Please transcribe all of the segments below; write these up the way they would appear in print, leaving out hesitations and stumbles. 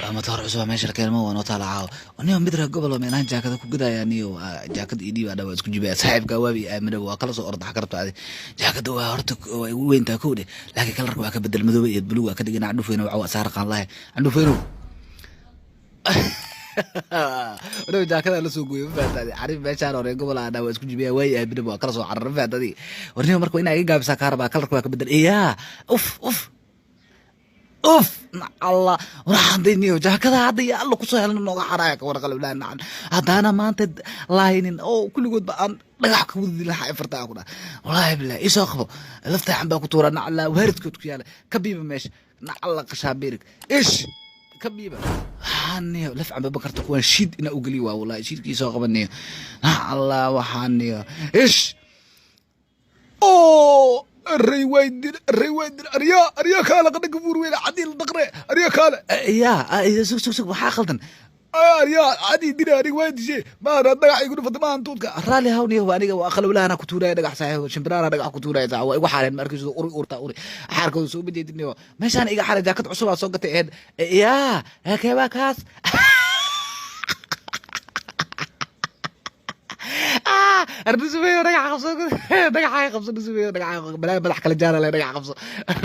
Waa matoor cusub meesha la keenmo, waa noo taala caawa. Niyo mid reer gobol oo meelahan jaakada ku gadaya, niyo jaakada ii dhiib adha, waa isku jibaya. Saaxiibka waabi aamina waa kala soo orda. Xakarabta adi jaakada waa horta waa igu weyntaa kow dheh, laakiin kalarka waa ka bedel, madoobe iyo buluug waa ka dhigana. Candhufeyno waa saar qaan lahay, candhufeyno wadaw jaakada la soo gooyay, ma fahantaadi? Xariif meeshaan hore gobol aan waa isku jibiya, waay aabinaba waa kala soo carar, ma fahantaadi? Warniyo marka inaa iga gaabisaa kaa rabaa, kalarka waa ka bedel. Iyaa, uf uf uf, nacalla waxaan niyo jaakada hadda iyo alla kusoo helna nooga xaraaya ka warqalab laa nacan. Haddaana maanta lahaynin oo kulligoodba aan dhagax ka wadi lahaa afarta ku dhaha, wallaahi billahi isoo qabo lafta baa ku tuura. Nacalla waaridkood ku yaala ka biiba meesha, nacalla qashaabiirig ish ka biiba. Waxaaniyo laf camba bakarta kuwaan shiid inaa ugeliyo waa, wallahi shiidkii soo qabaniyo. Nacalla waxaaniyo ish oo array waydin, array waydin, aryaa aryaa kaale qadhanka buur weyne cadiil daqre, aryaa kaale, yaa sug sug sug, waxaa khaldan? Aryaa cadii dina aniga waa dishe maana dhagax igu dhufata maahan tuudka raalli hawniyo. Aniga waa qalowlahana ku tuuraya dhagax saaxiib, shimbiraana dhagax ku tuuraya saa waa igu xaareen. Ma arkayso uri urta uri xaarkooda soo bajeediniyo meeshaan iga xaaray. Jaakad cusub aa soo gatay eed yaa keebaa kaas ardusumeyo dhagax qabso, dhagaxa qabso dusumeyo dhagaxa balaa madax kala jaara le dhagax qabso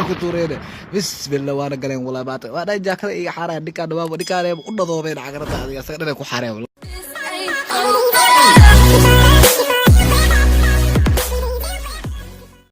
ku tuureene. Bismillah, waana galeen walaa maata waa dhan jaakada iga xaaraya. Ninkaan dhawaabo ninkaan u dhadoobeen cagarada adiga asaga dhan ay ku xaareen. This ain't over.